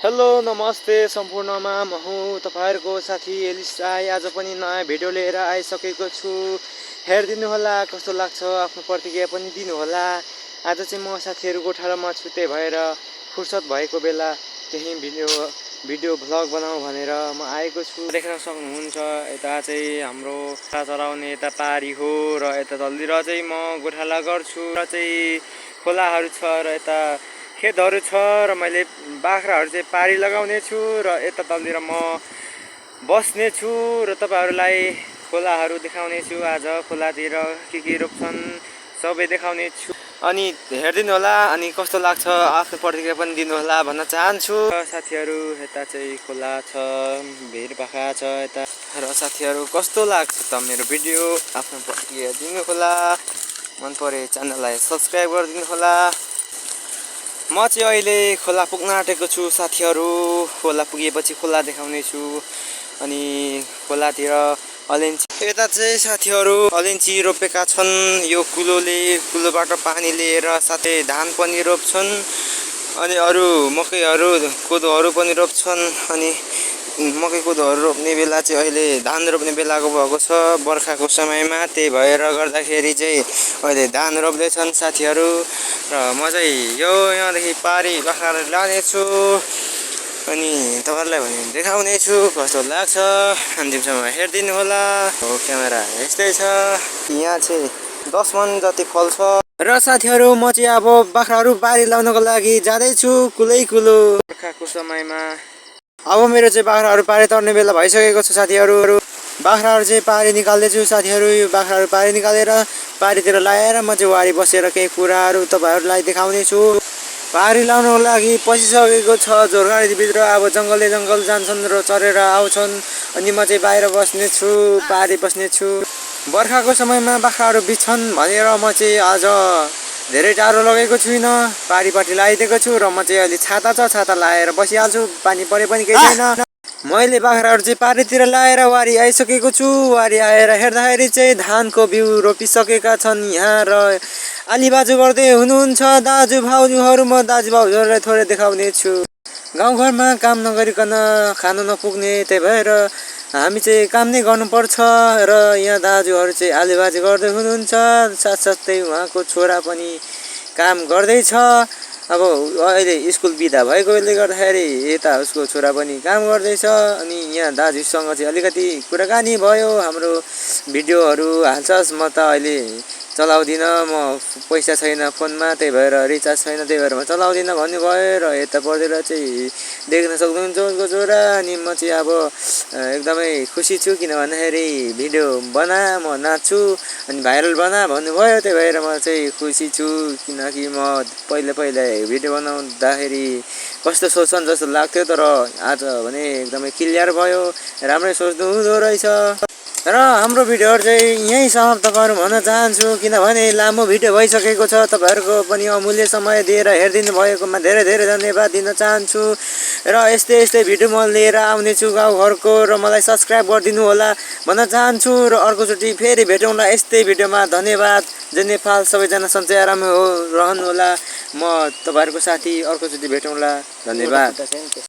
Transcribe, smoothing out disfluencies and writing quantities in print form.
Hello नमस्ते सम्पूर्णमा म हुँ तपाईहरुको साथी एलिस राई। आज पनि नयाँ भिडियो लिएर आइसकेको छु। हेरिदिनु होला कस्तो लाग्छ, आफ्नो प्रतिक्रिया पनि दिनु होला। आज चाहिँ म साथीहरु गोठालामा छु, त्यही भएर फुर्सद भएको बेला केही भिडियो भ्लग बनाऊ भनेर म आएको छु। देख्न सक्नुहुन्छ यता चाहिँ हाम्रो चराउने यता पारी हो र यता तलतिर चाहिँ म गोठाला गर्छु र चाहिँ खोलाहरु छ र यता खेतहरु छ र मैले बाख्राहरु चाहिँ पारी लगाउने छु र यता तलतिर म बस्ने छु र तपाईहरुलाई खोलाहरु देखाउने छु। आज खोलातिर के रोप्छन् सबै देखाउने छु। अनि हेर्दिनु होला अनि कस्तो लाग्छ आफ्नो प्रतिक्रिया पनि दिनु होला भन्न चाहन्छु। साथीहरु यता चाहिँ खोला छ, भिरपाखा छ यता र साथीहरु कस्तो लाग्छ त मेरो भिडियो आफ्नो प्रतिक्रिया दिनु होला। मन परे च्यानललाई सब्स्क्राइब गरिदिनु होला। म चाहिँ अहिले खोला पुग्न आँटेको छु साथीहरु। खोला पुगेपछि खोला देखाउने छु। अनि खोलातिर अलैँची यता चाहिँ साथीहरु अलैँची रोपेका छन्। यो कुलोबाट पानी लिएर साथै धान पनि रोप्छन् अनि अरु मकैहरु कोदोहरु पनि रोप्छन्। अनि मकै कोदोहरु रोप्ने बेला चाहिँ अहिले धान रोप्ने बेलाको भएको छ बर्खाको समयमा, त्यही भएर गर्दाखेरि चाहिँ अहिले धान रोप्दैछन् साथीहरु। र म चाहिँ यहाँदेखि पारी बाख्रा लाने छु अनि तपाईहरुलाई भने देखाउने छु कस्तो लाग्छ। अन्तिमसम्म हेर्दिनु होला। क्यामेरा यस्तै छ। यहाँ चाहिँ 10 मन जति फल्छ र साथीहरु म चाहिँ अब बाख्राहरु पारी लाउनको लागि जाँदै छु कुलो बर्खाको समयमा। अब मेरो चाहिँ बाख्राहरु पारी तर्ने बेला भइसकेको छ साथीहरु। बाख्राहरु चाहिँ पारी निकाल्दै छु साथीहरु। यो बाख्राहरु पारी निकालेर पारीतिर लाएर म चाहिँ वारी बसेर केही कुराहरु तपाईहरुलाई देखाउने छु। पारी लाउनको लागि पसिसकेको छ जोरगाडी भित्र। अब जंगल जान्छन् र चरेर आउँछन् अनि म चाहिँ बाहिर बस्ने छु, पारी बस्ने छु। बर्खाको समयमा बाख्राहरु बिच्छन् भनेर म चाहिँ आज धेरै टाढो लगेको छुइन, पारीपट्टि लाइदिएको छु र म चाहिँ अहिले छाता लाएर बसिहाल्छु। पानी परे पनि केही छैन। मैले बाख्राहरु चाहिँ पारीतिर लाएर वारी आइसकेको छु। वारी आएर हेर्दाखेरि चाहिँ धानको बिउ रोपिसकेका छन् यहाँ र आलीबाजु गर्दै हुनुहुन्छ दाजुभाउजूहरु। म दाजुभाउजूहरुलाई थोरै देखाउने छु। गाउँघरमा काम नगरिकन खानु नपुग्ने, त्यही भएर हामी चाहिँ काम नै गर्नुपर्छ र यहाँ दाजुहरु चाहिँ आलीबाजी गर्दै हुनुहुन्छ। साथसाथै उहाँको छोरा पनि काम गर्दैछ। अब अहिले स्कुल बिदा भएकोले गर्दाखेरि यता उसको छोरा पनि काम गर्दैछ। अनि यहाँ दाजुसँग चाहिँ अलिकति कुराकानी भयो। हाम्रो भिडियोहरु हाल्छस्, म त अहिले चलाउँदिन, म पैसा छैन फोनमा, त्यही भएर रिचार्ज छैन, त्यही भएर म चलाउँदिन भन्नुभयो। र यता पढेर चाहिँ देख्न सक्नुहुन्छ उनको छोरा। अनि म चाहिँ अब एकदमै खुसी छु किन भन्दाखेरि भिडियो बना म नाच्छु अनि भाइरल बना भन्नुभयो। त्यही भएर म चाहिँ खुसी छु किनकि म पहिला भिडियो बनाउँदाखेरि कस्तो सोच्छन् जस्तो लाग्थ्यो, तर आज भने एकदमै क्लियर भयो। राम्रै सोच्नु हुँदो रहेछ। र हाम्रो भिडियोहरु चाहिँ यही समाप्त गरौँ भन्न चाहन्छु किनभने लामो भिडियो भइसकेको छ। तपाईहरुको पनि अमूल्य समय दिएर हेरिदिनु भएकोमा धेरै धन्यवाद दिन चाहन्छु। र यस्तै भिडियो म लिएर आउने छु गाउँघरको, र मलाई सब्स्क्राइब गरिदिनु होला भन्न चाहन्छु। र अर्कोचोटि फेरि भेटौँला यस्तै भिडियोमा। धन्यवाद। जय नेपाल। सबैजना सन्चै आरामै रहनु होला। म तपाईहरुको साथी। अर्कोचोटि भेटौँला। धन्यवाद।